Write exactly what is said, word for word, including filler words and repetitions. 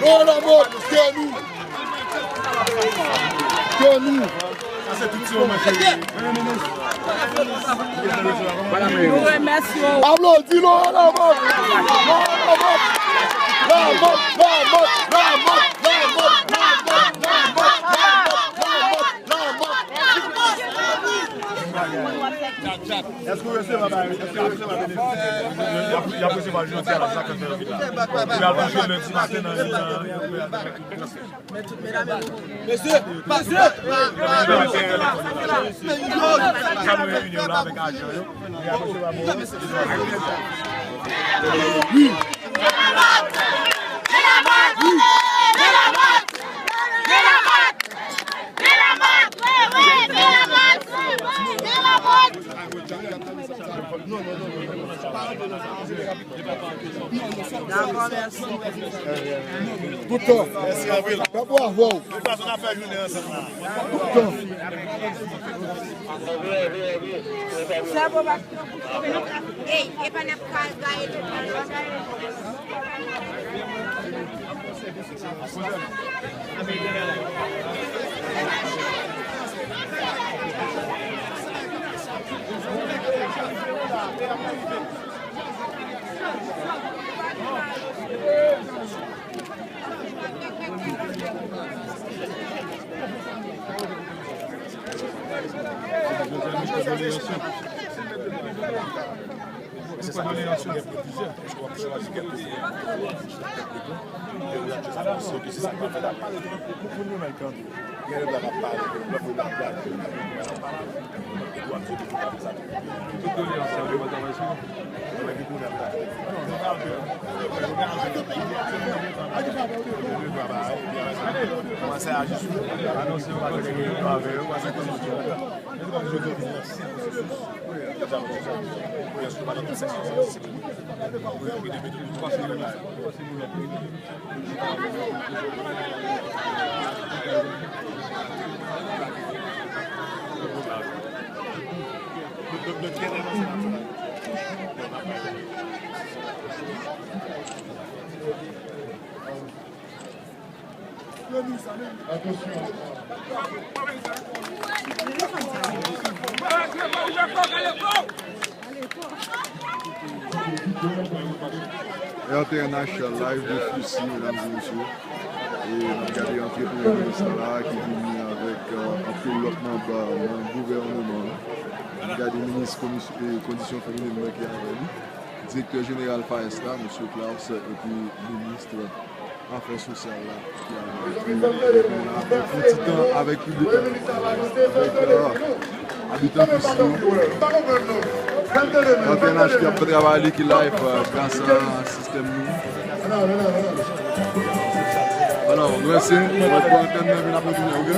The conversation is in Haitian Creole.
Laurent Lamothe, ke nou. Ke nou. Sa se tout se yon manje. Premye minis. Nou remèsye w. Aplodi Laurent Lamothe. Laurent Lamothe. Lamothe, Lamothe, Lamothe. Èske w resevwa bagay? Èske w resevwa benefis? Y ap, y ap resevwa l jodi a la, sa k fè yo vin la. Yo pral touche l lendi maten nan, nan, nan, nan, Mesye, mesye. Sa nou reyini yo la avèk ajan yo. Dakò, mèsi. Toutan. Mèsi anpil. Bravo avè w. Nou pase n ap fè jounen ansanm la. Toutan. Ey, epa n ap ka gaye tout la. Gen lòt yo k ap pale, lòt yo ap pale. Tout doleyans sa yo, yo pa travay sou yo. Kòmanse aji sou yo. Anonse yo, kòmanse yo. R T N H live de Fousi, medam e mesye. E n ap gade antre premye minis la ki vini avèk, euh, anpil lòt manm, euh, nan gouvènman an. N ap gade minis komis-, e, kondisyon feminen nan ki avè li. Direktè jeneral FAES la, mesye Claus, epi minis afè sosyal la, ki ap, ki ap pran ti tan avèk piblik la, avèk, euh, abitan Fousi yo. R T N H ki ap fè travay li ki live, euh, gras a sistèm nou. Alò, nou ese, nou ap pran antèn nan, vin ap retounen, oke?